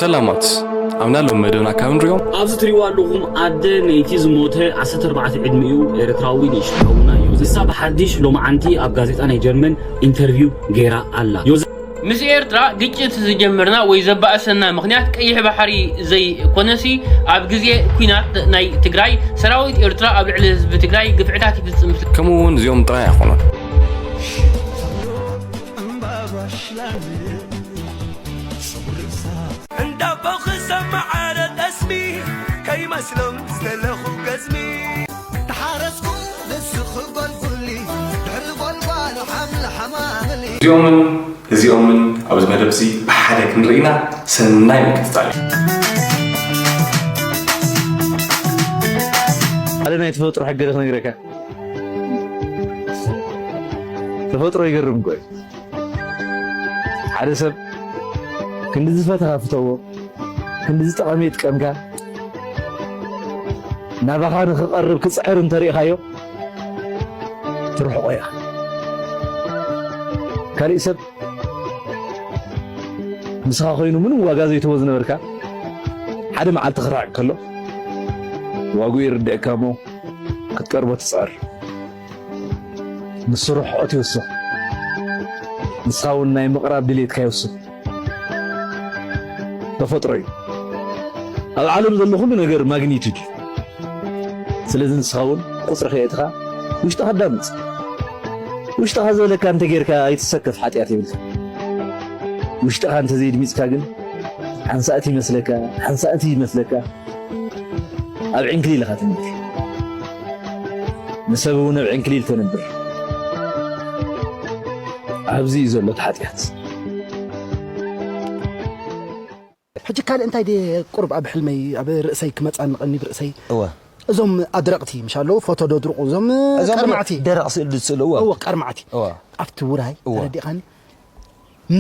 ሰላማት፣ ኣብና ሎም መደብና ካብ ንሪኦም። ኣብዚ ትሪእዋ ኣለኹም ኣደ ነይቲ ዝሞተ ዓሰርተ ኣርባዕተ ዕድሚኡ ኤርትራዊ ንእሽቶ ሓውና እዩ። ንሳ ብሓድሽ ሎማዓንቲ ኣብ ጋዜጣ ናይ ጀርመን ኢንተርቪው ገይራ ኣላ። ዮዘ- ምስ ኤርትራ ግጭት ዝጀመርና ወይ ዘባእሰና ምኽንያት ቀይሕ ባሕሪ ዘይኮነሲ፣ ኣብ ግዜ ኲናት ናይ ትግራይ ሰራዊት ኤርትራ ኣብ ልዕሊ ህዝቢ ትግራይ ግፍዕታት ይፍጽም። ከምኡ እውን እዚኦም ጥራይ ኣይኮኑን። እንዳቦ ክሰማዓረ ጠስሚ ከይመስሎም ዝደለኹ ገዝሚ። ተሓረስኩ ንስኺ ጎልጉሊ ድሕሪ ጎልጓል ሓምሊ ሓማምሊ። እዚኦምን እዚኦምን ኣብዚ መደብ እዚ ብሓደ ክንርኢና ሰናይ ምክትታል እዩ። ሓደ ናይ ተፈጥሮ ሕገ ዶ ክነግረካ? ተፈጥሮ ይገርም እኮ እዩ። ሓደ ሰብ ክንዲ ዝፈተኻ ፍተዎ፣ ክንዲ ዝጠቐመ ይጥቀምካ፣ ናባኻ ንኽቐርብ ክጽዕር እንተሪእኻዮ ትርሕቆ ኢኻ። ካሊእ ሰብ ምሳኻ ኮይኑ ምንም ዋጋ ዘይትህቦ ዝነበርካ ሓደ መዓልቲ ክርሕቅ ከሎ ዋግኡ ይርድእካ እሞ ክትቀርቦ ትጽዕር። ንሱ ርሕቀት ይውስኽ፣ ንስኻ እውን ናይ ምቕራብ ድሌትካ ይውስኽ። ተፈጥሮ እዩ። ኣብ ዓለም ዘሎ ኩሉ ነገር ማግኒቱድ እዩ። ስለዚ ንስኻ እውን ቁጽሪ ከየእትኻ ውሽጥኻ ኣዳምጽ። ውሽጥኻ ዝበለካ እንተጌርካ ኣይትሰከፍ፣ ሓጢኣት የብልካ። ውሽጥኻ እንተዘይድሚጽካ ግን ሓንሳእቲ ይመስለካ፣ ሓንሳእቲ ይመስለካ ኣብ ዕንክሊል ኢኻ ትነብር። ንሰብ እውን ኣብ ዕንክሊል ተንብር። ኣብዚ እዩ ዘሎ እቲ ሓጢኣት። ሕጂ ካልእ እንታይ ድየ ቁሩብ ኣብ ሕልመይ ኣብ ርእሰይ ክመጻኒ ቀኒብ ርእሰይ እወ እዞም ኣድረቕቲ ምሽ ኣለዉ ፎቶ ደድርቑ እዞም እዞም ቀርማዕቲ ደረቕ ስእሊ ዝስእሉ እወ እወ ቀርማዕቲ እወ ኣብቲ ውራይ እወ። ተረዲእኻኒ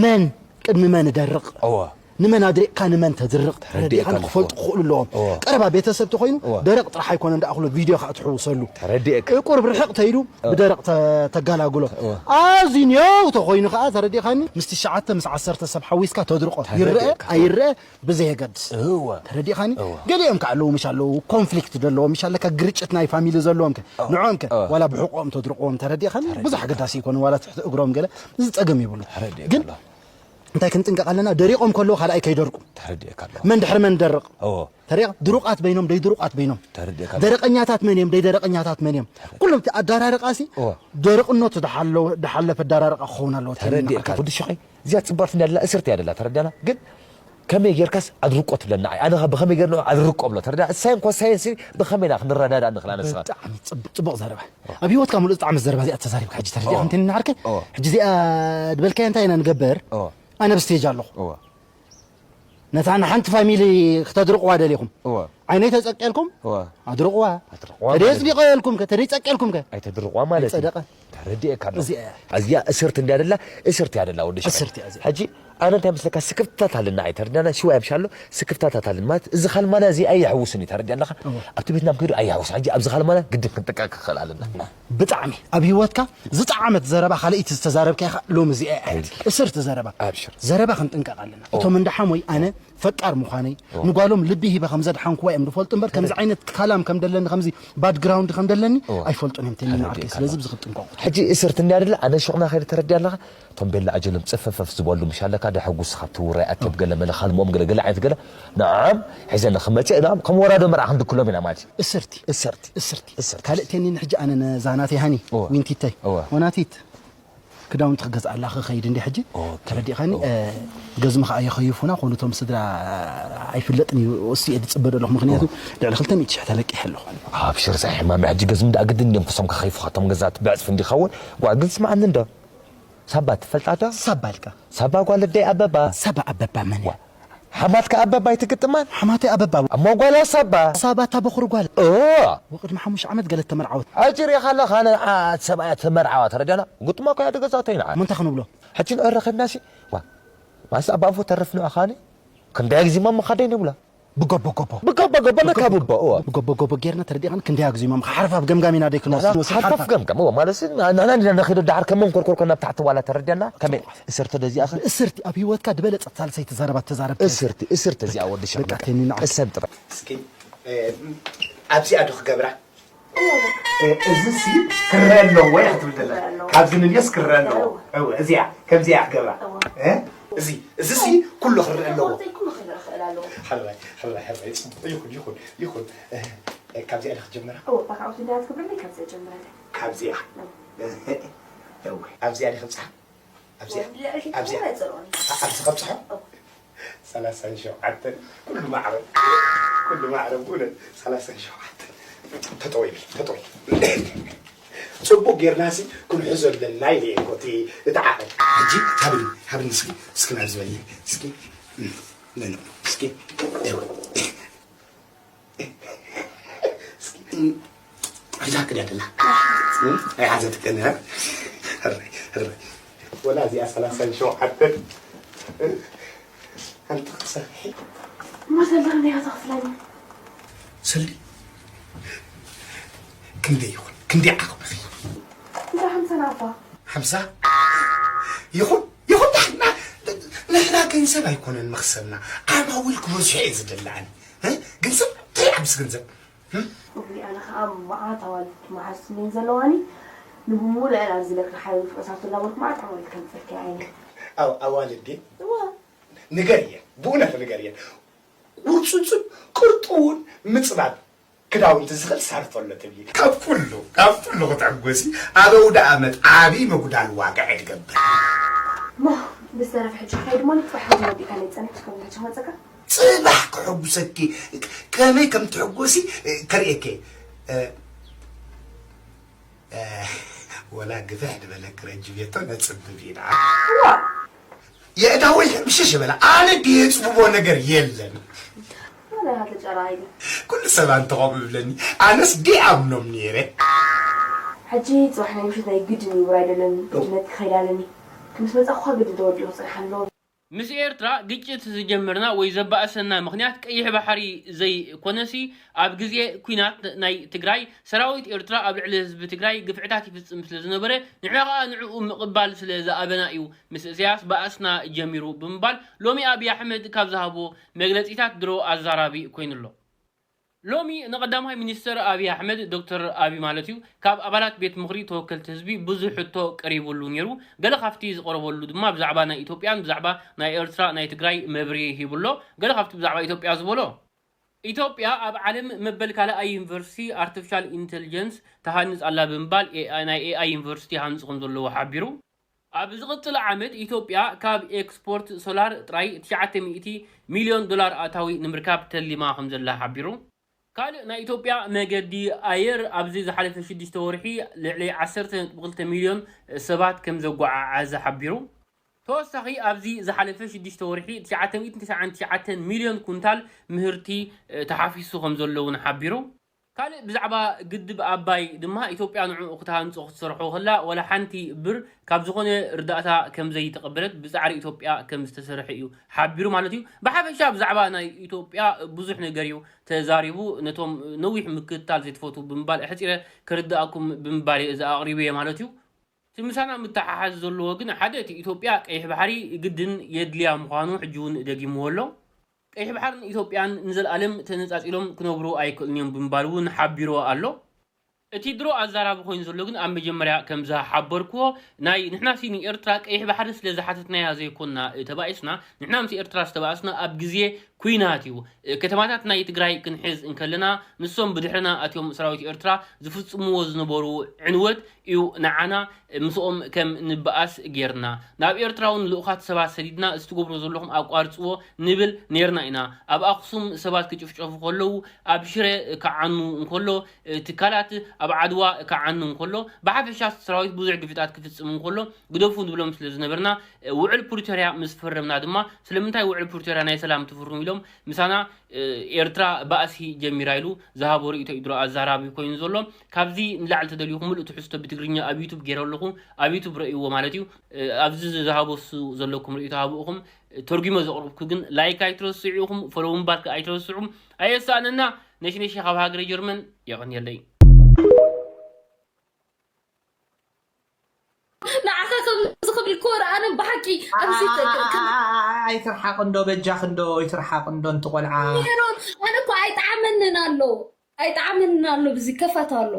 መን ቅድሚ መን ደርቕ እወ ንመን ኣድሪቕካ ንመን ተድርቕ ተረዲእኻኒ ተረዲእካ ክፈልጡ ክኽእሉ ኣለዎም እወ። ቀረባ ቤተሰብ ተኾይኑ እወ። ደረቕ ጥራሕ ኣይኮነ እንዳኣኽሎ ቪድዮ ከዓ ትሕውሰሉ ተረዲእካ ቁርብ ርሕቕ ተይሉ ብደረቕ ተ- ተጋላግሎ እወ። ኣዝዩ ኔው ተኾይኑ ከዓ ተረዲእኻኒ ምስ ትሽዓተ ምስ ዓሰርተ ሰብ ሓዊስካ ተድርቆ ይረአ ተረዲእካ። ኣይረአ ብዘየገድስ እወ ተረዲእኻኒ እወ። ገሊኦም ከዓ ኣለዉ ምሽ ኣለዉ ኮንፍሊክት ዘለዎም ምሽ ኣለካ ግርጭት ናይ ፋሚሊ ዘለዎም ከ ንዕኦም ከ እወ። ዋላ ብሕቆኦም ተድርቆዎም ተረዲእኻኒ ብዙሕ ኣገዳሲ ይኮኑ ዋላ ትሕቲ እግሮም ገለ እዚ ፀገም ይብሉ ተረዲእካ ግን ኣለኹ። እንታይ ክንጥንቀቕ ኣለና ደሪቖም ከለዉ ካልኣይ ከይደርቁ ተረዲእካ ኣለኹ። መን ድሕሪ መን ደርቕ እወ ተሪቕ ድሩቓት በይኖም ደይድሩቓት በይኖም ተረዲእካ ኣለኹ። ደረቐኛታት መን እዮም ደይደረቐኛታት መን እዮም ኩሎም እቲ ኣዳራርቃ ሲ እወ ደርቕነቱ ዝሓለወ- ዝሓለፈ ኣዳራርቃ ክኸውን ኣለዎ ተረዲእካ ኣለኹ። ወዲ ሸኸይ እዚኣ ፅብቕቲ እንዳላ እስርቲ እያ ደላ ተረዲኣና ግን ከመይ ጌርካስ ኣድርቆ ትብለና ኣይ ኣነ ብኸመይ ጌርና ኣድርቆ ብሎ ተረዳ እሳይን ኮሳይን ሲ ብኸመይ ኢና ክንረዳዳ ንኽእል ኣነስኻ ብጣዕሚ ጽብ- ጽቡቕ ዘረባ ኣብ ህይወትካ ሙሉእ ዝጣዕመት ዘረባ እዚኣ ተዛሪብካ ሕጂ ተረዲእኻ እንተ ንዓርከ ኦ። ሕጂ እዚኣ ዝበልካዮ እንታይ ኢና ንገብር ኦ። ኣነ ብስቴጅ ኣለኹ እወ ነታ ንሓንቲ ፋሚሊ ክተድርቕዋ ደሊኹም እወ ዓይነይ ተጸቅልኩም እወ ኣድርቕዋ ኣድርቕዋ ተደይ ማለት እዩ። ጽዲቐልኩም ከተደይ ጸቅልኩም ከ ኣይተድርቕዋ ማለት እዩ። ጸደቐ ተረዲእካ ኣለኹ እዚኣ እያ። እዚኣ እስርቲ እንዲያ ደላ እስርቲ እያ ደላ ወዲ ሸኸይ እስርቲ እያ እዚኣ። ሕጂ ኣነ እንታይ መስለካ ስክፍታት ኣለና ኣይ ተረዳና ሽዋ ይብሻ ኣሎ ስክፍታታት ኣለና ማለት እዚ ካልማና እዚ ኣየሕውስን እዩ ተረዲኣ ኣለኻ ኣብቲ ቤትና ከይዱ ኣየሕውስ ሕጂ ኣብዚ ካልማና ግድን ክንጥቀቅ ክኽእል ኣለና ብጣዕሚ ኣብ ህይወትካ ዝጠዓመት ዘረባ ካልኣይቲ ዝተዛረብካ ኢኻ ሎሚ እዚኣ እያ ሕጂ እስርቲ ዘረባ ኣብሽር ዘረባ ክንጥንቀቕ ኣለና እቶም እንዳ ሓሞይ ኣነ ፈቃር ምዃነይ ንጓሎም ልቢ ሂበ ከም ዘድሓንኩዋ እዮም ዝፈልጡ እምበር ከምዚ ዓይነት ካላም ከም ደለኒ ከምዚ ባክግራውንድ ከም ደለኒ እወ። ኣይፈልጡን እዮም ተኒ ንዓርከይ ተረዲእካ ስለዚ ኣለኹ። ብዝኽጥንቀቑ ሕጂ እስርቲ እንዲያ ደላ ኣነ ሹቕና ከይደ ተረዲያ ኣለኻ እቶም ቤላ ኣጀሎም ጽፈፈፍ ዝበሉ ምሽ ኣለካ ደሐጉስኻ ትውራይ ኣትብ ገለ መለ ካልምኦም ገለ ገለ ዓይነት ገለ ንዓም ሒዘ ንኽመጽእ ንዓም ከም ወራዶ መርዓ ክንድክሎም ኢና ማለት እዩ እስርቲ እስርቲ እስርቲ እስርቲ ካልእ ቴኒን ሕጂ ኣነ ነዛ ናተይ ሃኒ እወ። ዊንቲተይ እወ። ወናቲት ክዳውንቲ ክገዝኣላ ክኸይድ እንዲ ሕጂ ኦኬ። ተረዲእኻኒ እ፣ ገዝሚ ከዓ የኸይፉና ኮኑ እቶም ስድራ ኣይፍለጥን እዩ እሱ እየ ዝፅበ ዘለኹ ምክንያቱ ልዕሊ ክልተ ሚእቲ ሽሕ ተለቂሐ ኣለኹ ኣብሽር ዛይ ሕማም ሕጂ ገዝሚ ደኣ ግድን እዮም ክሶም ከኸይፉኻቶም ገዛት ብዕፅፊ እንዲኸውን ጓ ግን ስማዓኒ እንዶ ሳባ ትፈልጣ ዶ ሳባ ኢልካ ሳባ ጓል ኣደይ ኣበባ ሳባ ኣበባ መን እያ ሓማትካ ኣበባ ኣይትግጥማን ሓማተይ ኣበባ እሞ ጓላ ሳባ ሳባ እታ በኹሪ ጓል ኦ ወቅድሚ ሓሙሽተ ዓመት ገለ ተመርዓወት ሕጂ ሪኻ ኣለኻ ነዓ ሰብኣያ ተመርዓዋ ተረዳና ግጥማ እኮ እያ ትገዛቶ ኢና ምንታይ ክንብሎ ሕጂ ንዕረኸብናሲ ዋ ማስ ኣባፎ ተርፍ ንዕኻኒ ክንደይ ግዜ ማ ምኻደይ ንብላ ብጎቦ ጎቦ ብጎቦ ጎቦ ነካብቦ እወ ብጎቦ ጎቦ ጌርና ተረዲእኻን ክንደይ ኣግዚሞም ሓርፋፍ ገምጋም ኢና ደይ ክንወስድ ንወስድ ሓርፋፍ ሓርፋፍ ገምጋም እወ ማለት ንሕና ንደና ከይዶ ዳሓር ከም መንኮርኮር ኮና ብታሕቲ ዋላ ተረዲኣና ከመይ እሰርተ ደዚኣኸ እስርቲ ኣብ ህይወትካ ድበለጸት ሳልሰይቲ ዘረባ ተዛረብ እስርቲ እስርቲ እዚኣ ወዲ ሸምና በቃ ተኒና እሰን ጥራይ እስኪ ኣብዚኣ ዶ ክገብራ እዚ ሲ ክረአ ኣለዎ ወይ ክትብል ደላ ካብዚ ንድዮስ ክረአ ኣለዎ እዚኣ ከምዚኣ ክገብራ እዚ እዚ ሲ ኩሉ ክረአ ኣለዎ ሓራይ ሓራይ ሓራይ ይኹን ይኹን ይኹን ካብዚኣ ዶ ክጀምራ ካብዚኣ ጀምራ ካብዚኣ ኣብዚኣ ዶ ክብፅሓ ኣብዚ ኣብዚ ኣብዚ ከብፅሖ ሰላሳን ሸውዓተን ኩሉ ማዕረ ኩሉ ማዕረ ብእውነት ሰላሳን ሸውዓተን ተጠወይ ተጠወይ ፅቡቅ ጌርናሲ ክንሕዞ ኣለና ኢለ እኮ እቲ እቲ ዓቐን ሕጂ ሃብኒ ሃብኒ እስኪ እስኪ ናብዚ በሊ እስኪ ነን እስኪ ደው ሒዛ ክዳ ደላ ኣይሓዘትከን ወላ እዚኣ ሰላሳን ሸውዓተን ኣንቲ ክትሰርሒ እሞ ዘለኻ እንዲኻ ተኽፍለኒ ሰሊ ክንደይ ይኹን ክንደይ ዓቕምኺ እንዳ ሓምሳ ናባ ሓምሳ ይኹን ይኹን ንሕና ንሕና ገንዘብ ኣይኮነን መኽሰብና ዓማዊል ክበዝሑ እየ ዝደሊ ኣነ ገንዘብ እንታይ ዓብስ ገንዘብ እውይ ኣነ ከዓ መዓት ኣዋልድ መሓዙትኒ ዘለዋኒ ንብሙሉአን ኣብዚ ለክሪ ሓይሉ ፍዑሳት እናበልኩ መዓት ኣዋልድ ከምፅልኪ ዓይነ ኣዋልድ ድየ ንገርየን ብእውነት ንገርየን ቁርፅፅን ቅርጥውን ምፅባብ ክዳውንቲ ዝኽእል ሳርቶ ኣሎ ትብሊ ካብ ኩሉ ካብ ኩሉ ክትዕጎሲ ኣብ ኣውደ ኣመት ዓብዪ ምጉዳል ዋጋ ዕድገብር ሞ ብዝተረፈ ሕጂ ክኸይድ እሞ ንፅባሕ ሕጂ ወዲእካ ናይ ፀንሕቲ ከምታቸው መፀካ ፅባሕ ክሕጉሰኪ ከመይ ከም ትሕጎሲ ከርእየኪ ወላ ግፍሕ ዝበለ ክረጅ ቤቶ ነፅብብ ኢና የእዳወይ ሕምሽሽ ይበላ ኣነ ድየፅብቦ ነገር የለን ኩሉ ሰብ ኣንተ ከምኡ ይብለኒ ኣነስ ድኣምኖም ነይረ ሕጂ ፅባሕ ናይ ምሽት ናይ ግድን ይውር ኣይደለን ግድነት ክኸይድ ኣለኒ ምስ መፃኹ ግድን ተወዲኡ ክፅንሕ ኣለዎ ምስ ኤርትራ ግጭት ዝጀመርና ወይ ዘባእሰና ምኽንያት ቀይሕ ባሕሪ ዘይኮነሲ ኣብ ግዜ ኲናት ናይ ትግራይ ሰራዊት ኤርትራ ኣብ ልዕሊ ህዝቢ ትግራይ ግፍዕታት ይፍጽም ስለ ዝነበረ ንሕና ኸኣ ንዕኡ ምቕባል ስለ ዝኣበና እዩ ምስ እሰያስ ባእስና ጀሚሩ ብምባል ሎሚ ኣብይ ኣሕመድ ካብ ዝሃቦ መግለጺታት ድሮ ኣዛራቢ ኮይኑ'ሎ። ሎሚ ንቐዳማይ ሚኒስተር ኣብይ ኣሕመድ፣ ዶክተር ኣብይ ማለት እዩ፣ ካብ ኣባላት ቤት ምኽሪ ተወከልቲ ህዝቢ ብዙሕ ሕቶ ቀሪቡሉ ነይሩ። ገለ ካብቲ ዝቐረበሉ ድማ ብዛዕባ ናይ ኢትዮጵያን ብዛዕባ ናይ ኤርትራ ናይ ትግራይ መብርሂ ሂቡ'ሎ። ገለ ካብቲ ብዛዕባ ኢትዮጵያ ዝበሎ፣ ኢትዮጵያ ኣብ ዓለም መበል ካልኣይ ዩኒቨርሲቲ ኣርቲፊሻል ኢንተሊጀንስ ትሃንጽ ኣላ ብምባል ናይ ኤኣይ ዩኒቨርሲቲ ይሃንጹ ከም ዘለዉ ሓቢሩ። ኣብ ዝቕጽል ዓመት ኢትዮጵያ ካብ ኤክስፖርት ሶላር ጥራይ ትሽዓተ ሚእቲ ሚልዮን ዶላር ኣታዊ ንምርካብ ተሊማ ከም ዘላ ሓቢሩ። ካልእ ናይ ኢትዮጵያ መገዲ ኣየር ኣብዚ ዝሓለፈ ሽዱሽተ ወርሒ ልዕሊ ዓሰርተ ነጥቢ ክልተ ሚልዮን ሰባት ከም ዘጓዓዓዘ ሓቢሩ። ተወሳኺ ኣብዚ ዝሓለፈ ሽዱሽተ ወርሒ ትሽዓተ ሚእትን ተስዓን ትሽዓተን ሚልዮን ኩንታል ምህርቲ ተሓፊሱ ከም ዘሎ እውን ሓቢሩ። ካልእ ብዛዕባ ግድብ ኣባይ ድማ ኢትዮጵያ ንዕኡ ክትሃንጾ ክትሰርሖ ከላ ዋላ ሓንቲ ብር ካብ ዝኾነ ርዳእታ ከም ዘይተቐበለት ብጻዕሪ ኢትዮጵያ ከም ዝተሰርሐ እዩ ሓቢሩ ማለት እዩ። ብሓፈሻ ብዛዕባ ናይ ኢትዮጵያ ብዙሕ ነገር እዩ ተዛሪቡ። ነቶም ነዊሕ ምክትታል ዘይትፈትዉ ብምባል ኣሕጺረ ክርድኣኩም ብምባል እየ እዚ ኣቕሪበዮ ማለት እዩ። እቲ ምሳና ምትሓሓዝ ዘለዎ ግን ሓደ እቲ ኢትዮጵያ ቀይሕ ባሕሪ ግድን የድልያ ምዃኑ ሕጂ እውን ደጊምዎ ኣሎ። ቀይሕ ባሕርን ኢትዮጵያን ንዘለኣለም ተነጻጺሎም ክነብሩ ኣይክእሉን እዮም ብምባል እውን ሓቢሩ ኣሎ። እቲ ድሮ ኣዛራቢ ኮይኑ ዘሎ ግን ኣብ መጀመርያ ከም ዝሓበርክዎ ናይ ንሕናሲ ንኤርትራ ቀይሕ ባሕሪ ስለ ዝሓተትናያ ዘይኮንና ተባኢስና ንሕና ምስ ኤርትራ ዝተባእስና ኣብ ግዜ ኲናት እዩ። ከተማታት ናይ ትግራይ ክንሕዝ እንከለና ንሶም ብድሕርና ኣትዮም ሰራዊት ኤርትራ ዝፍጽምዎ ዝነበሩ ዕንወት እዩ ንዓና ምስኦም ከም ንበኣስ ጌርና። ናብ ኤርትራ እውን ልኡኻት ሰባት ሰዲድና እዚ ትገብርዎ ዘለኹም ኣቋርጽዎ ንብል ኔርና ኢና። ኣብ ኣኽሱም ሰባት ክጭፍጨፉ ከለዉ፣ ኣብ ሽረ ክዓኑ እንከሎ፣ ትካላት ኣብ ዓድዋ ክዓኑ እንከሎ፣ ብሓፈሻ ሰራዊት ብዙሕ ግፍዕታት ክፍጽም እንከሎ ግደፉ ንብሎም ስለ ዝነበርና ውዕል ፕሪቶርያ ምስ ፈረምና ድማ ስለምንታይ ውዕል ፕሪቶርያ ናይ ሰላም ትፍርሙ ኢሎም ምሳና ኤርትራ ባእሲ ጀሚራ ኢሉ ዝሃቦ ርእይቶ እዩ ድሮ ኣዛራቢ ኮይኑ ዘሎ። ካብዚ ንላዕሊ ተደልዩኹም ምሉእ ትሕዝቶ ብትግርኛ ኣብ ዩቱብ ገይረ ኣለኹ፣ ኣብ ዩቱብ ረእይዎ ማለት እዩ። ኣብዚ ዝሃቦ እሱ ዘለኩም ርእይቶ ሃብኡኹም ተርጉሞ ዘቕርብኩ ግን ላይክ ኣይትረስዑ ኢኹም፣ ፎሎው ምባል ከኣ ኣይትረስዑ። ኣየሳእነና። ነሽነሽ ካብ ሃገረ ጀርመን የቐንየለይ። ንዓኻ ከም ዝኽብል ኮር ኣነ ብሓቂ ኣብዚ ኣይትርሓቕ እንዶ በጃኽ እንዶ ኣይትርሓቕ እንዶ እንቲ ቆልዓ ሜሮን ኣነ እኮ ኣይጠዓመንን ኣሎ ኣይጠዓመንን ኣሎ ብዚ ከፋት ኣሎ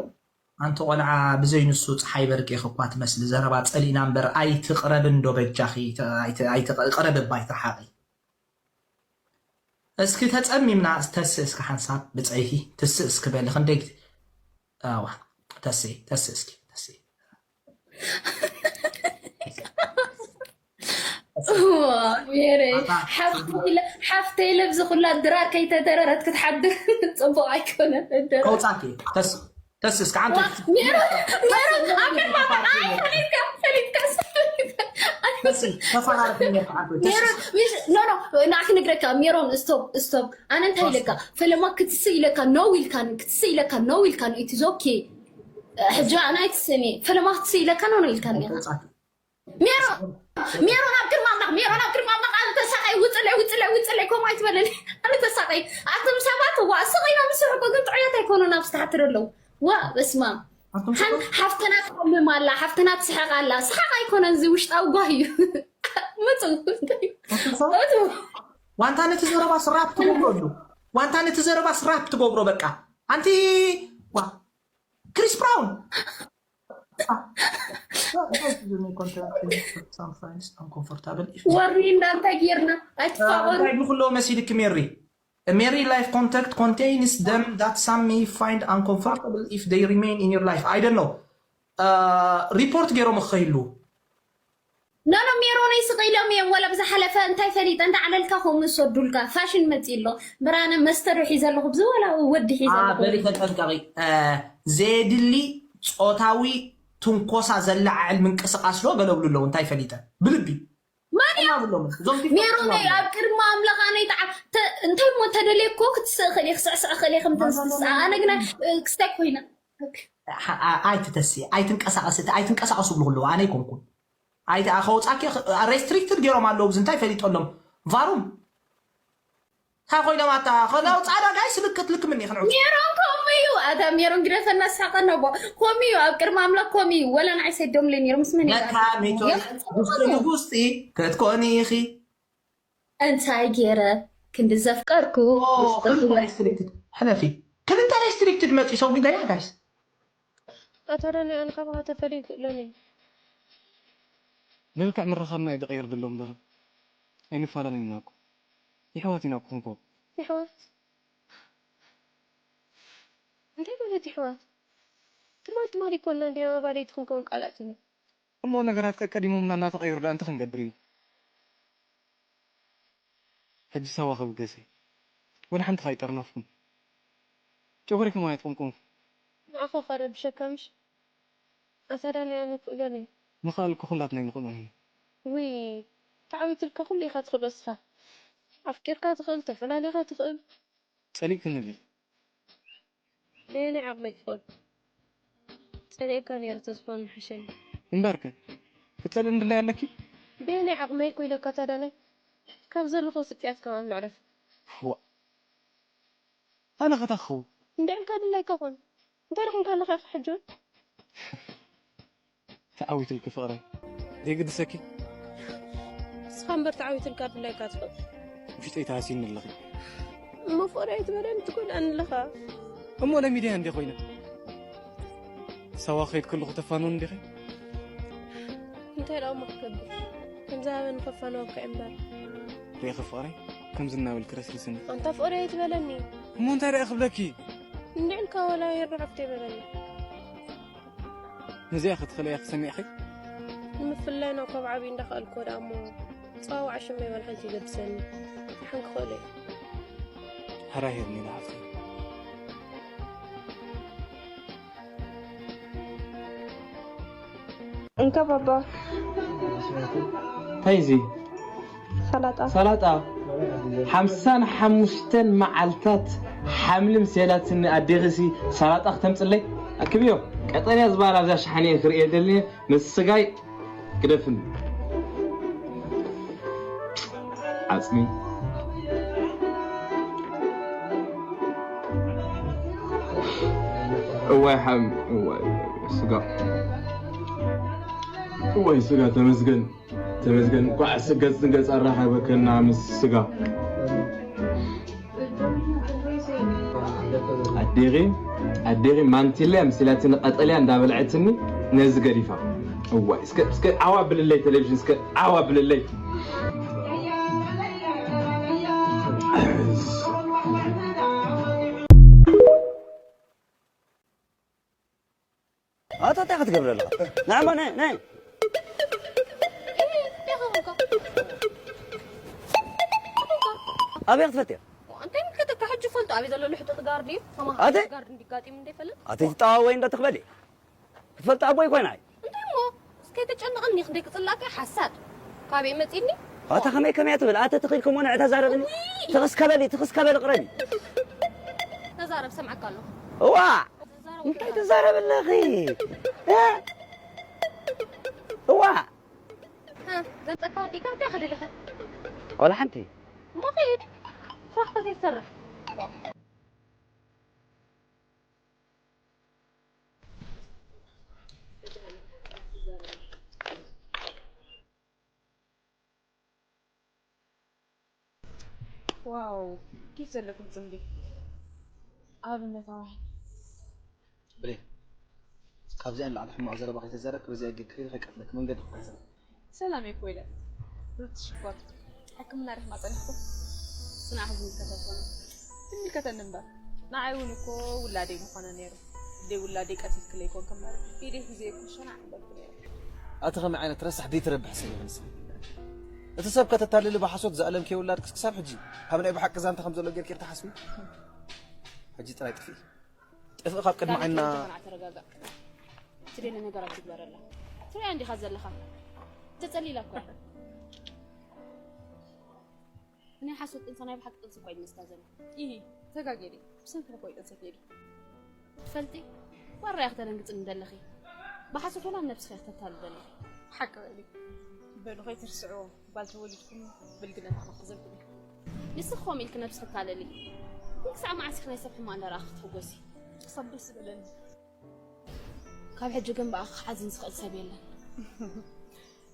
ኣንቲ ቆልዓ ብዘይ ንሱ ፀሓይ በርቂ ኢኺ እኳ ትመስሊ ዘረባ ፀሊእና እምበር ኣይትቕረቢ እንዶ በጃኺ ኣይትቕረቢ እባ ኣይትርሓቒ እስኪ ተፀሚምና ተስእ እስኪ ሓንሳብ ብፀይቲ ትስእ እስኪ በሊ ክንደይ ኣዋ ተስእ ተስእ እስኪ ተስእ ሜረ ሓፍተይ ለብዚ ኩላ ድራር ከይተደረረት ክትሓድር ፅቡቅ ኣይኮነን ከውፃኪ ተስእ ተስስ ከዓንተ ንዓክ ነግረካ ሜሮን ስቶፕ ስቶፕ ኣነ እንታይ ኢለካ ፈለማ ክትስ ኢለካ ነው ኢልካ ክትስ ኢለካ ነው ኢልካ ኢትዞኬ ሕጂ ኣነ ኣይትስእኒ ፈለማ ክትስ ኢለካ ነው ኢልካ ሜሮን ሜሮን ኣብ ቅድሚ ኣምላኽ ሜሮን ኣብ ቅድሚ ኣምላኽ ኣነ ተሳቀይ ውፅለይ ውፅለይ ውፅለይ ከምኡ ኣይትበለኒ ኣነ ተሳቀይ ኣቶም ሰባት ዋ ስቕ ኢሎም ዝስሕቁ ግን ጥዑያት ኣይኮኑን ኣብዚ ታሕቲ ዘለዉ ዋ በስማ ሓፍትና ትሓምም ኣላ ሓፍትና ትስሕቅ ኣላ ስሓቅ ኣይኮነን እዚ ውሽጣዊ ጓህ እዩ መፁ ዋንታ ነቲ ዘረባ ስራፕ ትገብሮ ኣሉ ዋንታ ነቲ ዘረባ ስራፕ ትገብሮ በቃ ኣንቲ ዋ ክሪስ ብራውን ወሪ እንዳንታይ ጌርና ኣይትፋቐሩ ንኩሎ መሲልክ ሜሪ A merry life contact contains them that some may find uncomfortable if they remain in your life. I don't know. ሪፖርት ገይሮም ክኸይሉ ኖኖ ሜሮነይ ስቕ ኢሎም እዮም ወላ ብዝሓለፈ እንታይ ፈሊጠ እንዳ ዓለልካ ከምኡ ዝሰዱልካ ፋሽን መፂ ኣሎ ብራነ መስተ ዶ ሒዘ ኣለኹ ብዚ ወላ ወዲ ሒዘ ኣለኹ በሊ ተጠንቀቂ ዘየድሊ ፆታዊ ትንኮሳ ዘለዓዕል ምንቅስቃስ ዶ ገለብሉ ኣለዉ እንታይ ፈሊጠ ብልቢ መን እዮም? ሜሮነይ ኣብ ቅድሚ ኣምላኽ ኣነይ ተዓብ እንታይ እሞ ተደልየ እኮ ክትስእ ክእል እየ ክስዕስዕ ክእል እየ ከም ተንስስኣ ኣነ ግና ክስታይ ኮይና ኣይትተሲ ኣይትንቀሳቀስ ኣይትንቀሳቀሱ ብሉ ኣለዉ ኣነ ይኮንኩን ኣይቲ ከውፃኪ ሬስትሪክትድ ገይሮም ኣለዉ ብዚ እንታይ ፈሊጦሎም ቫሩም እንታይ ኮይኖም ኣታ ከላው ፃዕዳ ጋይ ስልክት ልክ ምኒ ክንዑ ሜሮን ከምኡ እዩ ኣታ ሜሮን ግደፈና ሳቀ ነቦ ከምኡ እዩ ኣብ ቅድሚ ኣምላክ ከምኡ እዩ ወላ ንዓይ ሰዶም ለይ ኔሮም ምስ መን ለካ ሚቶ ጉስጢ ንጉስጢ ክትኮኒ ኢኺ እንታይ ገይረ ክንዲ ዘፍቀርኩ ሕለፊ ክልተ ሬስትሪክትድ መፂ ሰው ገያ ጋይስ ኣታ ዳኒ ኣነ ካባኻ ተፈልየ ይክእለኒ መልክዕ ምርኻብና እዩ ዝቕይር ዘሎ እምበር ኣይንፈላለን ኢና እኮ የሕዋት ኢና እኮ ክንኮ የሕዋት እንታይ ማለት የሕዋት ትማል ትማል ይኮና እንዲና መባለይቲ ክንከውን ቃላት እዩ እሞ ነገራት ቀቀዲሞምና እናተቐየሩ ደኣ እንታይ ክንገብር እዩ ሕጂ ሳዋ ክብገሰ ወላ ሓንቲ ካይጠርነፍኩም ጨጉሪኩም ኣይትቕምቁም ንዓኻ ኸ ረብሸካ ምሽ ኣታ ዳንያ ንክእሎን እዩ ምኽኣል እኮ ኩላትና ኣይንኽእሎን እዩ ውይ ተዓዊትልካ ኩሉ ኢኻ ትኽእሎ እስኻ ኣፍቂርካ ትኽእል ተፈላሊኻ ትኽእል ጸሊእክኒ ድዩ በየናይ ዓቕመይ ክኽእል ጸሊኤካ ነይረ ተዝኾን ምሓሸኒ እምበርከ ክትጸልእኒ ድላይ ኣለኪ በየናይ ዓቕመይ እኮ ኢለካ ታዳላይ ካብ ዘለኹ ስቅያት ከማን ምዕረፍ ዋ ኣነ ከታ ክኸውን እንድዕልካ ድላይካ ኾን እንታይ ደኹም ካለኻ ኢኻ ሕጂ እውን ተዓዊትልኪ ፍቕረይ ዘይግድሰኪ ንስኻ እምበር ተዓዊትልካ ድላይካ ትኽእል ውሽጠይ ተሃሲኒ ኣለኺ እሞ ፍቕረይ ኣይትበለኒ ትጎድኣኒ ኣለኻ እሞ ለሚደያ እንደ ኮይነ ሳዋ ከይድ ከለኹ ተፋንወኒ ዲኺ እንታይ ደኣ እሞ ክገብር ከምዚ ሃበኒ ከፋንወካ እምበር ርኢኺ ፍቕረይ ከምዚ እናበልኪ ረሲስኒ ኣንታ ፍቕረይ ኣይትበለኒ እሞ እንታይ ደኣ ክብለኪ እንድዕልካ ወላ ይርዓፍተ ይበለኒ ነዚኣ ክትኽእለያ ክሰሚዕኺ ንምፍላይና ካብ ዓብዪ እንዳኸኣልክዎ ደኣ እሞ ፀዋውዓ ሽመይ ዋላ ሓንቲ ይገድሰኒ ሓን ክኽእሎ እዩ ሓራይ ሄርሜላ ሓፍተይ እንካ ባባ እንታይ እዚ ሰላጣ ሰላጣ ሓምሳን ሓሙሽተን መዓልታት ሓምሊ ምስ የላትኒ ኣዴኺሲ ሰላጣ ክተምጽለይ ኣክብዮ። ቀጠንያ ዝበሃል ኣብዛ ሸሓኒኤ ክርእየ ደልየ ምስ ስጋይ ግደፍኒ። ዓጽሚ። እዋይ ሓም-፣ እዋይ ስጋ። እዋይ ስጋ ተመስገን። ተመስገን። እንኳዕ ስገጽ ንገጽ ኣራኸበከና ምስ ስጋ። ኣዴኺ፣ ኣዴኺ ማንቲለ ኣምሲላትኒ ቀጠልያ እንዳበልዐትኒ ነዚ ገዲፋ። እዋይ፣ እስከ፣ እስከ ዓዋ ብልለይ ቴሌቪዥን፣ እስከ ዓዋ ብልለይ። ኣታ እንታይ ክትገብር ኣለኻ? ንዓማ ናይ ናይ ኣበይ ክትፈትያ? እንታይ ምልከተካ? ሕጂ ፈልጦ ኣበይ ዘሎ ልሕጡጥ ጋርድ እዩ? ኣተ? ጋርድ እንዲጋጢም እንደ ይፈልጥ? ኣተ ትጠዋወይ እንደ ትኽበሊ? ክትፈልጥ ኣቦይ ኮይና እየ። እንታይ እሞ? እስከ ተጨንቕኒ፣ ክንደይ ክጽላእካ ሓሳድ። ካበይ መጺኒ? ኣታ ከመይ ከመይ ትብል? ኣተ ትኽኢልኩም ሆነ ተዛረብኒ። ውይ! ትኽስ ከበሊ፣ ትኽስ ከበሊ ቅረቢ። ተዛረብ፣ ሰምዓካ ኣለኹ። እዋ! ተዛረብ። እንታይ ትዛረብ ኣለኺ? እ? እዋ! እ፣ ዘምጸካ ወዲእካ እንታይ ከደለኻ? ወላ ሓንቲ። እሞ ኸይድ። ስራሕካ ዘይትሰርሕ። ዋው፣ ኬፍ ዘለኩም ጽምዲ። ኣብነታዊ። ብሌን፣ ካብዚኣ ንላዕሊ ሕማቕ ዘረባ ከይተዛረብኪ፣ በዚኣ ጌርኪ ከይቀትለኪ መንገዲ ክሕዘ። ሰላም እኮ ኢለ። ሩት ሽኮር፣ ሕክምና ርሕማ ጸኒሕኩም? ጽናሕ ዝምልከታ ኣይኮነን። ትምልከተኒ እምበር። ንዓይ እውን እኮ ውላደይ ምኾነ ነይሩ። ደይ ውላደይ ቀቲልክለይ ኮንክ እምበር፣ ኢደይ ሒዘ እኮ ሸናዕ ክብለኩ ነይረ። ኣቲ ከመይ ዓይነት ረሳሕ ደይትረብሕ ሰብ ኢኺ ንስኺ? እቲ ሰብ ከተታልሊ ብሓሶት ዝኣለምክዮ ውላድክስ ክሳብ ሕጂ ኣብ ናይ ብሓቂ ዛንታ ከም ዘሎ ጌርኪ ኢኺ ትሓስቢ? ሕጂ ጥራይ ጥፍኢ። ጥፍኢ ካብ ቅድሚ ዓይንና። ተረጋጋእ፣ ተረጋጋእ። ትደሊ ነገራት ትግበረላ። ትሪኣ እንዲኻ ዘለኻ። ተጸሊላ እኮ። ናይ ሓሶት ጥንሲ ናይ ብሓቂ ጥንሲ እኮ እዩ ዝመስላ ዘሎ። ኢሂ፣ ተጋጌ ድየ? ብሰንክኺ እኮ እዩ ጥንሲ ከይዱ። ትፈልጢ? ዋራ ኢኺ ተደንግጽኒ ዘለኺ። ብሓሶት ወላ ነብስኺ ኢኺ ተታልሊ ዘለኺ። ሓቂ በሊ። በሉ ከይትርስዕዎ፣ ጓል ተወሊድኩም ብልግነት ኣኽዘልኩም ኢኹም። ንስኺ ከምኡ ኢልኪ ነብስኺ ተታልሊ። ግን ክሳዕ መዓስ ኢኺ ናይ ሰብ ሕማቕ እንዳረኣኺ ክትሕጎሲ? ክሳብ ደስ ዝበለኒ። ካብ ሕጂ ግን ብኣኺ ክሓዝን ዝኽእል ሰብ የለን።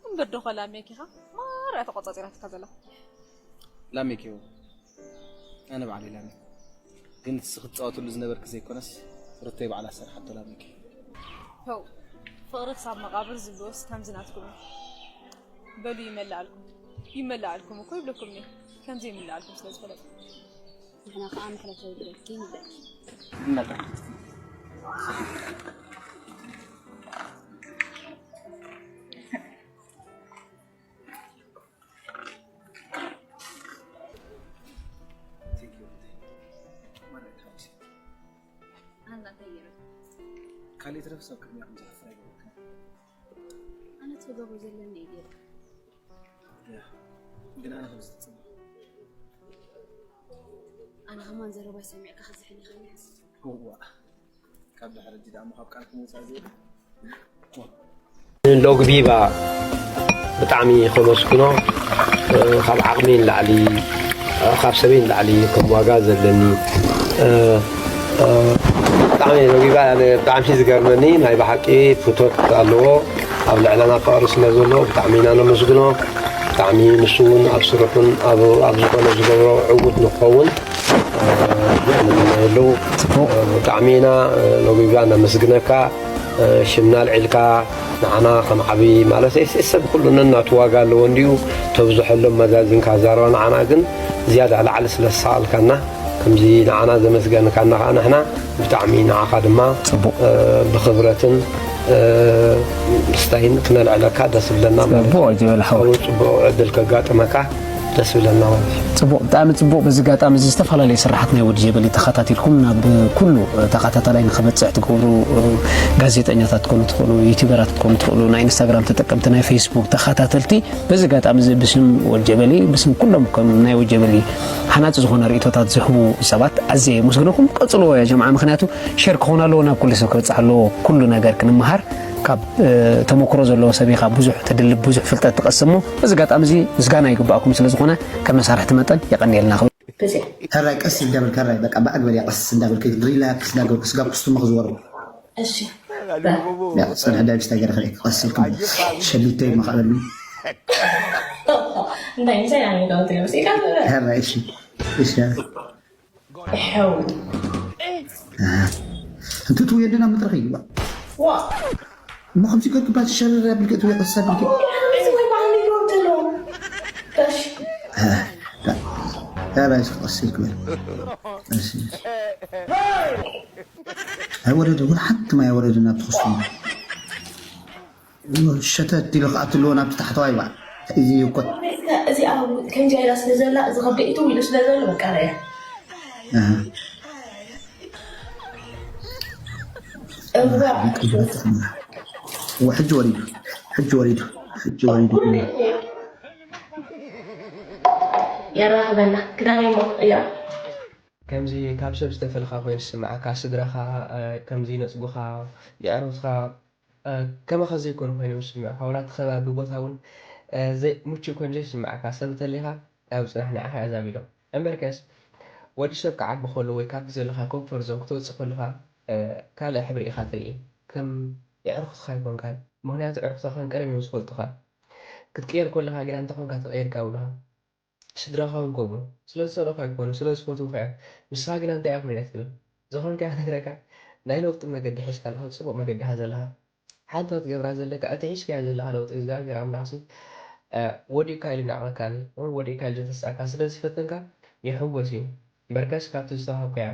እምበር ዶ ኸ ላሜክ ኢኻ? ማራ እያ ተቖጻጺራትካ ዘላ። ላሜክ እዩ። ኣነ ባዕለይ ላሜክ። ግን እቲ ንስኺ ትጻወትሉ ዝነበርኪ ዘይኮነስ፣ ሩተይ ባዕላ ዝሰርሓቶ ላሜክ እዩ። ሆው፣ ፍቕሪ ክሳብ መቓብር ዝብልዎስ ከምዚ ናትኩም እዩ። በሉ ይመልኣልኩም። ይመልኣልኩም እኮ ይብለኩም እየ። ከምዚ ይምልኣልኩም ስለ ዝፈለጥኩ። ንሕና ከኣ ምሕረት የውርደልኪ ንብለኪ። ይመልኣልኩም። Thank you, ሩተይ። ማራ ተሓጒሰ። ኣና እንታይ ገይረ? ካልእ ይትረፍ ሰብ ቅድሚያ ከም ዝሓፍር ኣይገበርክን። ኣነ እቲ ክገብሮ ዘለኒ እየ ገይረ። ያ፣ ግን ኣነ ከም ዝጽበ። ኣነ ከማን ዘረባይ ሰሚዕካ ክትዝሕል ኢኻ ኢለ ሓሲበ። እዋ፣ ካብ ድሕሪ ሕጂ ደኣ እሞ ካብ ቃልኪ ምውጻእ ዘይብል። ሎግቢባ ብጣዕሚ ከመስግኖ፣ እ፣ ካብ ዓቕሚ ንላዕሊ፣ እ፣ ካብ ሰበይ ንላዕሊ ከም ዋጋ ዘለኒ፣ እ፣ እ፣ ብጣዕሚ ሎግቢባ ኣነ ብጣዕሚ ዝገርመኒ ናይ ብሓቂ ፍቶት ኣለዎ። ኣብ ልዕለና ፍቕሪ ስለ ዘሎ ብጣዕሚ ኢና ነመስግኖ። ብጣዕሚ ንሱ እውን ኣብ ስርሑን ኣብ፣ ኣብ ዝኾነ ዝገብሮ ዕዉት ንክኸውን፣ እ፣ ንምነየሉ። ጽቡቕ። እ፣ ብጣዕሚ ኢና፣ እ፣ ሎግቢባ ነመስግነካ። እ፣ ሽምና ኣልዒልካ ንዓና ከም ዓቢ ማለት እስ-፣ ሰብ ኩሉ ነናቱ ዋጋ ኣለዎ እንድዩ። ተብዝሐሎም መዛዝንካ ዛረባ ንዓና ግን ዝያዳ ላዕሊ ስለ ዝሰኣልካና፣ ከምዚ ንዓና ዘመስገንካና ከኣ ንሕና ብጣዕሚ ንዓኻ ድማ፣ ጽቡቕ። እ፣ ብኽብረትን፣ እ፣ ምስታይን ክነልዕለካ ደስ ዝብለና ማለት ጽቡቕ እዩ። ጅበል ሓወይ። ጽቡቕ ዕድል ከጋጥመካ። ደስ ይብለና ማለት እዩ። ጽቡቕ፣ ብጣዕሚ ጽቡቕ። በዚ ኣጋጣሚ እዚ ዝተፈላለዩ ስራሓት ናይ ወዲ ጀበሊ ተኸታቲልኩም ናብ ኩሉ ተኸታታላይ ንኽበጽሕ ትገብሩ፣ ጋዜጠኛታት ትኮኑ ትኽእሉ፣ ዩቲዩበራት ትኮኑ ትኽእሉ፣ ናይ ኢንስታግራም ተጠቀምቲ፣ ናይ ፌስቡክ ተኸታተልቲ፣ በዚ ኣጋጣሚ እዚ ብስም ወዲ ጀበሊ፣ ብስም ኩሎም ከም ናይ ወዲ ጀበሊ ሃናጺ ዝኾነ ርእይቶታት ዝህቡ ሰባት ኣዝየ የመስግነኩም። ቀጽልዎ ያ ጀምዓ፣ ምኽንያቱ ሸር ክኾን ኣለዎ፣ ናብ ኩሉ ሰብ ክበጽሕ ኣለዎ። ኩሉ ነገር ክንመሃር ካብ ተመክሮ ዘለዎ ሰብ ኢኻ ብዙሕ ትድልብ፣ ብዙሕ ፍልጠት ትቐስም። እሞ በዚ ኣጋጣሚ እዚ ምስጋና ይግባእኩም ስለ ዝኾነ፣ ከም መሳርሕቲ መጠን የቐንየልና ክብል። ሕራይ ቀስ እንዳበልካ፣ ሕራይ በቃ ብኣግበል እያ፣ ቀስ እንዳበልካ ሪላክስ እንዳገበርካ ስጋብ ክስትሞ ክዝወር። እሺ። ያ፣ ጽንሕ ዳቢስ ታገረ ከለይ ቀስ ኢልኩም ሸሊተይ መኸበሉ። እንታይ ምሳይ ኣነ ጋውት ነው ሲቃ። ሕራይ እሺ። እሺ። ሕው። እንቱ ትውየድና ምጥርኺ ይግባእ። ዋ። እሞ ከምዚ ገርግባት ሸረር ኣቢልኪ እትውየ ቀስ ኣቢልኪ። እዚ ወይ ባህሊ ይወርድ ነው። እሺ። እ፣ እ፣ ራይስ ቀስ ኢልኪ በል። እሺ። ኣይወረደ፣ ወላ ሓንቲ ማይ ኣይወረደ ናብ ትኽስቱ። ሸተት ኢሉ ክኣትልዎ ናብቲ ታሕተዋይ ባዕ። እዚ እኮ እዚኣ ከምዚ ኢላ ስለ ዘላ፣ እዚ ከብደይ እትው ኢሉ ስለ ዘሎ፣ በቃ ርኣያ። ኣሃ። እዋ። ወ-፣ ሕጂ ወሪዱ፣ ሕጂ ወሪዱ፣ ሕጂ ወሪዱ። የራኽበና። ክዳን እሞ፣ እያ። ከምዚ ካብ ሰብ ዝተፈልኻ ኮይኑ ዝስምዓካ፣ ስድራኻ፣ እ፣ ከምዚ ይነጽጉኻ፣ የዕሩኽትኻ፣ እ፣ ከማኻ ዘይኮኑ ኮይኖም ዝስምዑኻ፣ ዋላ እቲ ከባቢ ቦታ እውን፣ እ፣ ዘይ-፣ ምቹእ ኮይኑ ዘይስምዓካ ሰብ እንተሊኻ፣ ኣብ ጽናሕ ንዓኻ እያ ዛቢሎም። እምበርከስ፣ ወዲ ሰብ ክዓቢ ከሎ ወይ ካብቲ ዘለኻ ኮምፎርት ዞን ክትወጽእ ከለኻ፣ እ፣ ካልእ ሕብሪ ኢኻ ትርኢ። ከም የዕሩኽትኻ ኣይኮንካን። ምኽንያቱ፣ ኣዕሩኽትኻ ከም ቀደም እዮም ዝፈልጡኻ። ክትቅየር ከለኻ ግና እንተኾንካ ተቐይርካ ይብሉኻ። ስድራኻ እውን ከምኡ። ስለ ዝጸልኡኻ ኣይኮኑን፣ ስለ ዝፈትዉኻ እዮም። ንስኻ ግና እንታይ ኢኻ ኮይና ትብል? ዝኾንካዮ ክነግረካ፣ ናይ ለውጢ መገዲ ሒዝካ ኣለኻ፣ ጽቡቕ መገዲ ኢኻ ዘለኻ። ሓንቲ ክትገብራ ዘለካ፣ እቲ ሒዝካዮ ዘለኻ ለውጢ እግዚኣብሔር ኣምላኽሲ፣ እ፣ ወዲእካ ኢሉ ይናዕቐካ፣ ወይ ወዲእካ ኢሉ ዘተስኣካ ስለ ዝፈተንካ ይሕወስ እዩ። እምበርከስ ካብቲ ዝተዋህብካዮ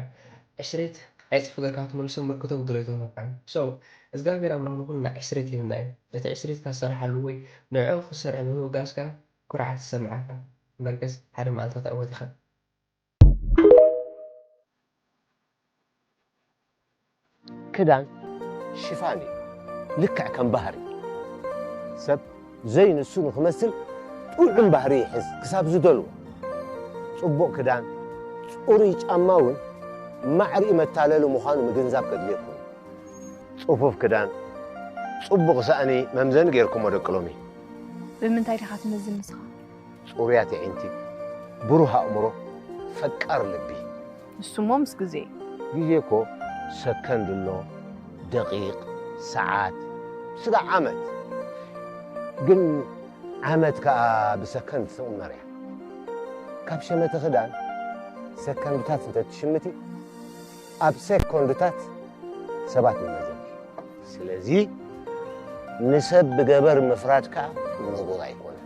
ዕስሪት ዕጽፊ ጌርካ ክትመልሶ እምበር ክተጉድሎ ኣይተውሃብካን። So፣ እግዚኣብሔር ኣምላኽ ንኹልና ዕስሪት ይህብና እዩ። ነቲ ዕስሪትካ ዝሰርሓሉ ወይ ንዕኡ ክትሰርሕ ብምብጋስካ ኩርዓት ይሰምዓካ። እምበርከስ ሓደ መዓልቲ ክትዕወት ኢኻ። ክዳን ሽፋን እዩ፣ ልክዕ ከም ባህሪ። ሰብ ዘይንሱ ንኽመስል ጥዑም ባህሪ ይሕዝ ክሳብ ዝደልዎ። ጽቡቕ ክዳን፣ ጽሩይ ጫማ እውን ማዕሪኡ መታለሊ ምዃኑ ምግንዛብ ከድልየኩም እዩ። ጽፉፍ ክዳን፣ ጽቡቕ ሳእኒ መምዘኒ ጌርኩሞ ደቂ ሎሚ። ብምንታይ ዲኻ ትመዝን ንስኻ? ጽሩያት የዒንቲ፣ ብሩህ ኣእምሮ፣ ፈቃር ልቢ። ንሱሞ ምስ ግዜ። ግዜ እኮ ሰከንድ ኣሎ፣ ደቂቕ፣ ሰዓት፣ ስጋዕ ዓመት። ግን ዓመት ከኣ ብሰከንድ ትቕመር እያ። ካብ ሸመተ ክዳን ሰከንድታት እንተ ትሽምቲ፣ ኣብ ሴኮንድታት ሰባት ንመዘን። ስለዚ ንሰብ ብገበር ምፍራድ ከኣ ንቡር ኣይኮነን።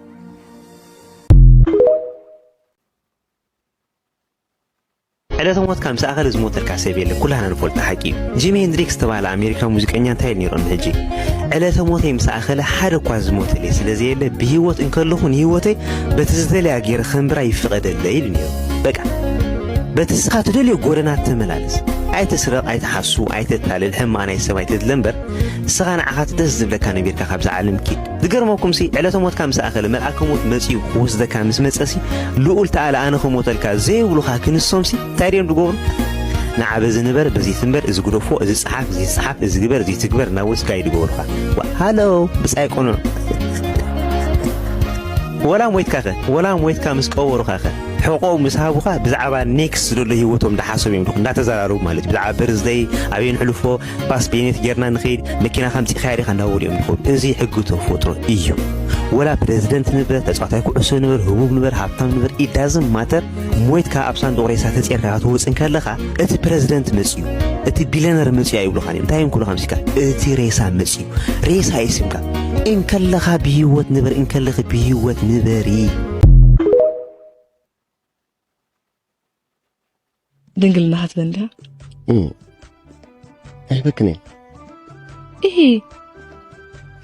ዕለተ ሞትካ ምስ ኣኸለ ዝሞተልካ ሰብ የለን፣ ኩላህና ንፈልጦ ሓቂ እዩ። ጂሚ ሄንድሪክስ ዝተባህለ ኣሜሪካዊ ሙዚቀኛ እንታይ ኢሉ ነይሩ ቅድሚ ሕጂ? ዕለተ ሞተይ ምስ ኣኸለ ሓደ እኳ ዝሞተለይ ስለ ዘየለ፣ ብህይወት እንከለኹ ንህይወተይ በቲ ዝደልያ ገይረ ከንብራ ይፍቐደለይ ኢሉ ነይሩ። በቃ፣ በቲ ንስኻ ትደልዮ ጎደና ተመላለስ። ኣይትስረቕ፣ ኣይትሓሱ፣ ኣይተታልል፣ ሕማቕ ናይ ሰብ ኣይተድለ እምበር፣ ንስኻ ንዓኻ እቲ ደስ ዝብለካ ነቢርካ ካብዛ ዓለም ኪድ። ዝገርመኩምሲ፣ ዕለተ ሞትካ ምስ ኣኸለ፣ መልኣከ ሞት መጺኡ ክወስደካ ምስ መጸሲ፣ ልኡል ተኣለ ኣነ ክሞተልካ ዘይብሉኻ ክንሶምሲ፣ እንታይ ድዮም ዝገብሩ? ንዓ በዚ ንበር፣ በዚ ትንበር፣ እዚ ግደፎ፣ እዚ ጸሓፍ፣ እዚ ጸሓፍ፣ እዚ ግበር፣ እዚ ትግበር እናበሉ ስጋይድ ይገብሩኻ። ዋ፣ ሃሎ፣ ብጻይ ቅኑዕ። ወላ ሞይትካኸ? ወላ ሞይትካ ምስ ቀበሩኻኸ? ሕቖ ምስ ሃቡኻ ብዛዕባ ኔክስት ዝደሎ ህይወቶም እንዳሓሰቡ እዮም ድኹ እንዳተዘራረቡ ማለት እዩ። ብዛዕባ በርዝደይ ኣበይ ንሕልፎ፣ ፓስ ቤኔት ጌርና ንኸይድ፣ መኪና ከምጺእኻያ ዲኻ እንዳበሉ እዮም ድኹ። እዚ ሕጊ ተፈጥሮ እዩ። ወላ ፕሬዝደንት ንበር፣ ተጻዋታይ ኩዕሶ ንበር፣ ህቡብ ንበር፣ ሃብታም ንበር፣ it doesn't matter። ሞይትካ ኣብ ሳንዱቕ ሬሳ ተጼርካ ክትወጽእ እንከለኻ፣ እቲ ፕሬዝደንት መጽዩ፣ እቲ ቢልዮነር መጽዩ ኣይብሉኻን እዮም። እንታይ እዮም ክብሉኻ መሲልካ? እቲ ሬሳ መጽዩ። ሬሳ እዩ ስምካ። እንከለኻ ብህይወት ንበር፣ እንከለኺ ብህይወት ንበሪ። ድንግልና ክትበን ድያ? እም። ኣይሕበክን እየ። ኢሂ፣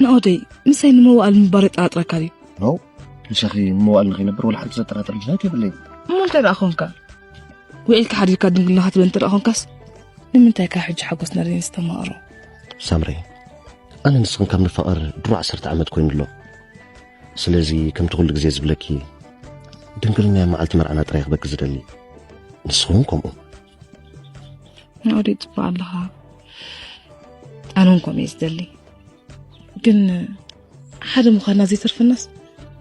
ናኦደይ፣ ምሳይ ንመዋእል ምባር የጠራጥረካ ድዩ? ኖ፣ ምሳኺ መዋእል ንኸይነብር ወላ ሓንቲ ዘጠራጥር ምኽንያት የብለይን። እሞ እንታይ ደኣ ኾንካ? ውዒልካ ሓዲርካ ድንግልናኻ ትበል እንተ ደኣ ኾንካስ ንምንታይ ካብ ሕጂ ሓጎስና ደይንስተማቕሮ? ሳምሪ፣ ኣነ ንስኽን ካብ ንፋቐር ድሮ ዓሰርተ ዓመት ኮይኑ ኣሎ። ስለዚ ከምቲ ኩሉ ግዜ ዝብለኪ ድንግልና መዓልቲ መርዓና ጥራይ ክበኪ ዝደሊ። ንስኽውን ከምኡ። ናኦደይ ጽቡቕ ኣለኻ። ኣነ እውን ከምኡ እየ ዝደሊ። ግን ሓደ ምዃንና ዘይተርፈናስ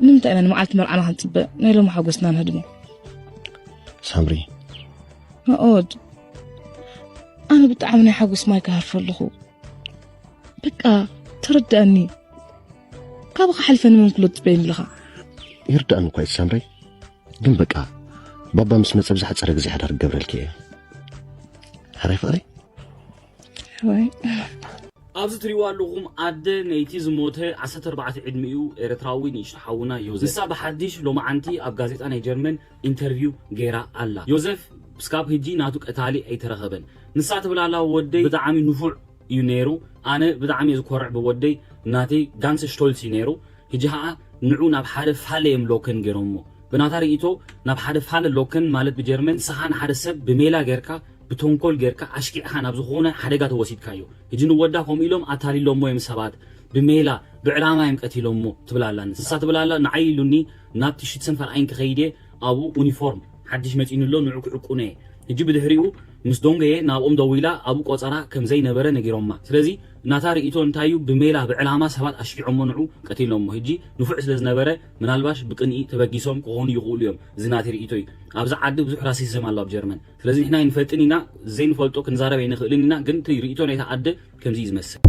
ንምንታይ ኢና ንመዓልቲ መርዓና ክንጽበ ናይ ሎሚ ሓጎስና ንህድሞ? ሳምሪ፣ ናኦድ፣ ኣነ ብጣዕሚ ናይ ሓጎስ ማይ ክሃርፈ ኣለኹ። በቃ ተረዳእኒ። ካብኻ ሓልፈ ንመን ክሎ ትጽበየኒ ኣለኻ? ይርዳእኒ እኳ እዩ ሳምሪ፣ ግን በቃ ባባ ምስ መጸ ብዝሓጸረ ግዜ ሓዳር ክገብረልኪ እየ። ሕራይ ፍቕረይ። ሕራይ። ኣብዚ ትሪእዋ ኣለኹም ኣደ ነይቲ ዝሞተ ዓሰርተ ኣርባዕተ ዕድሚኡ ኤርትራዊ ንእሽቶ ሓውና ዮዘፍ። ንሳ ብሓድሽ ሎማዓንቲ ኣብ ጋዜጣ ናይ ጀርመን ኢንተርቪው ገይራ ኣላ። ዮዘፍ ስካብ ሕጂ ናቱ ቀታሊ ኣይተረኸበን። ንሳ ትብል ኣላ ወደይ ብጣዕሚ ንፉዕ እዩ ነይሩ፣ ኣነ ብጣዕሚ እየ ዝኮርዕ ብወደይ፣ ናተይ ጋንሰ ሽቶልስ እዩ ነይሩ። ሕጂ ኸዓ ንዑ ናብ ሓደ ፋለ እዮም ሎከን ገይሮሞ። ብናታ ርእይቶ ናብ ሓደ ፋለ ሎከን ማለት ብጀርመን ንስኻ ንሓደ ሰብ ብሜላ ጌርካ ብተንኮል ጌርካ ኣሽኪዕኻ ናብ ዝኾነ ሓደጋ ተወሲድካዮ። ሕጂ ንወዳ ከምኡ ኢሎም ኣታሊሎሞ እዮም ሰባት፣ ብሜላ ብዕላማ እዮም ቀቲሎሞ ትብል ኣላ። ንሳ ትብል ኣላ ንዓይ ኢሉኒ ናብቲ ሽትሰን ፈርኣይን ክኸይድ እየ፣ ኣብኡ ኡኒፎርም ሓድሽ መፂኡኒ ኣሎ ንዑ ክዕቁነ እየ። ሕጂ ብድሕሪኡ ምስ ዶንገየ ናብኦም ደዊላ ኣብኡ ቆፀራ ከም ዘይነበረ ነጊሮማ። ስለዚ ናታ ርእይቶ እንታይ እዩ? ብሜላ ብዕላማ ሰባት ኣሽኪዖሞ ንዑ ቀቲሎሞ። ሕጂ ንፉዕ ስለ ዝነበረ ምናልባሽ ብቅንኢ ተበጊሶም ክኾኑ ይኽእሉ እዮም። እዚ ናተይ ርእይቶ እዩ። ኣብዚ ዓዲ ብዙሕ ራሲዝም ኣሎ ኣብ ጀርመን። ስለዚ ንሕና ኣይንፈልጥን ኢና፣ ዘይንፈልጦ ክንዛረብ ኣይንኽእልን ኢና። ግን እቲ ርእይቶ ናይታ ዓዲ ከምዚ እዩ ዝመስል።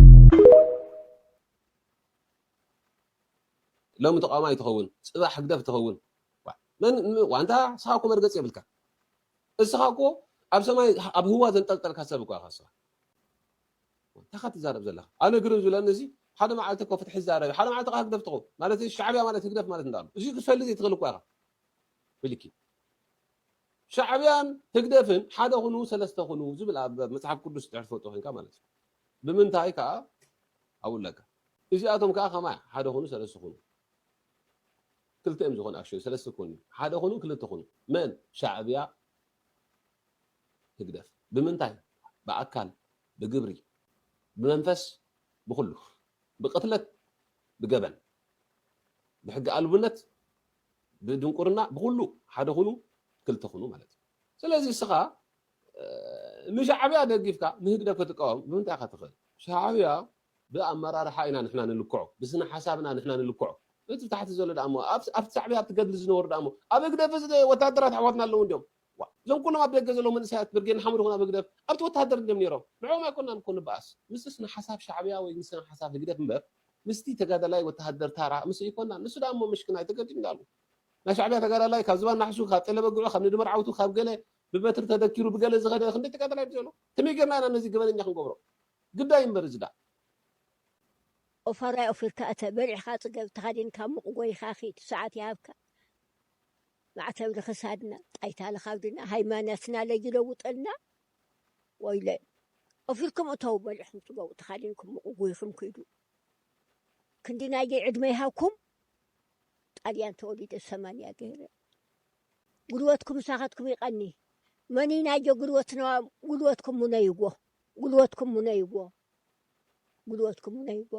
ሎሚ ተቃዋማይ ትኸውን፣ ጽባሕ ህግደፍ ትኸውን። ዋ፣ መን ም- ዋንታ እስኻ እኮ መርገጽ የብልካ። እስኻ እኮ ኣብ ሰማይ ኣብ ህዋ ዘንጠልጠልካ ሰብ እኮ ኢኻ እስኻ። እንታይ ኢኻ ትዛረብ ዘለኻ? ኣነ ግርም ዝብለኒ እዚ ሓደ መዓልቲ እኮ ፍትሒ ዝዛረብ ሓደ መዓልቲ ኸዓ ህግደፍ ትኸውን ማለት እዚ ሻዕብያ ማለት ህግደፍ ማለት እንዳሉ እዚ ክትፈሊ ዘይትኽእል እኮ ኢኻ። ብልኪ ሻዕብያን ህግደፍን ሓደ ኩኑ ሰለስተ ኩኑ ዝብል ኣብ መጽሓፍ ቅዱስ ድሕር ትፈልጦ ኮንካ ማለት እዩ። ብምንታይ ከዓ ኣብኡ ኣለካ። እዚኣቶም ከዓ ከማይ ሓደ ኩኑ ሰለስተ ኩኑ ክልተ እዮም ዝኾኑ ኣክሽን ሰለስተ ኩኑ ሓደ ኩኑ ክልተ ኩኑ መን ሻዕብያ ህግደፍ ብምንታይ ብኣካል ብግብሪ ብመንፈስ ብኩሉ ብቅትለት ብገበን ብሕጊ ኣልብነት ብድንቁርና ብኩሉ ሓደ ኩኑ ክልተ ኩኑ ማለት እዩ። ስለዚ እስኻ ንሻዕብያ ደጊፍካ ንህግደፍ ክትቃወም ብምንታይ ኢኻ ትኽእል? ሻዕብያ ብኣመራርሓ ኢና ንሕና ንልክዖ፣ ብስነ ሓሳብና ንሕና ንልክዖ። እቲ ታሕቲ ዘሎ ደኣ እሞ ኣብቲ ሻዕብያ ኣብቲ ገድሊ ዝነበሩ ደኣ እሞ ኣብ ህግደፍ ወታደራት ኣሕዋትና ኣለዉ እንዲዮም። እዞም ኩሎም ኣብ ደገ ዘለዉ መንእሰያት ብርጌድ ንሓመዱ ይኹን ኣብ ህግደፍ ኣብቲ ወታደር እንዲዮም ነይሮም። ንዕኦም ኣይኮናን እኮ ንበኣስ። ምስ ስነ ሓሳብ ሻዕብያ ወይ ምስ ስነ ሓሳብ ህግደፍ እምበር ምስቲ ተጋዳላይ ወተሃደር ታራ ምስ ይኮና ንሱ ደኣ እሞ ምሽክናይ ተገዲም እንዳሉ ናይ ሻዕብያ ተጋዳላይ ካብ ዝባን ናሕሱ ካብ ጤለ በግዑ ካብ ንድመር ዓውቱ ካብ ገለ ብበትሪ ተደኪሩ ብገለ ዝኸደ ክንደይ ተጋዳላይ ዘሎ ከመይ ጌርና ኢና ነዚ ገበነኛ ክንገብሮ ግዳይ እምበር እዚ ዳ ኦፋራይ ኦፊርካ እተ በሊዕኻ ጽገብ ተኻዲንካ ሙቕ ጎይኻ ኺድ ሰዓት ይሃብካ ማዕተብ ልኽሳድና ጣይታ ልኻብድና ሃይማኖትና ለይለውጠልና ወይለ ኦፊርኩም እተው በሊዕኹም ጽገቡ ተኻዲንኩም ሙቕ ጎይኹም ኪዱ ክንዲ ናየይ ዕድመ ይሃብኩም ጣልያን ተወሊደ ሰማንያ ገይረ ጉልበትኩም ምሳኻትኩም ይቐኒ መን ናዮ ጉልበትና ጉልበትኩም ሙነይዎ ጉልበትኩም ሙነይዎ ጉልበትኩም ሙነይዎ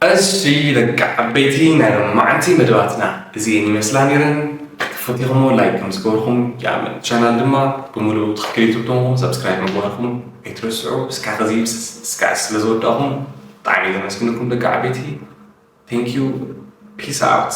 እሺ ደቂ ዓበይቲ ናይ ሎማዓንቲ መደባትና እዚኤን ይመስላ ነይረን ተፈቲኹሞ ላይክ ከም ዝገበርኩም ይኣምን ቻናል ድማ ብምሉኡ ትኽክል ዩቱብ ተንኹም ሰብስክራይብ ምግባርኩም ኣይትረስዑ እስካ ከዚ እስካ ስለ ዝወዳእኹም ብጣዕሚ ዘመስግንኩም ደቂ ዓበይቲ thank you peace out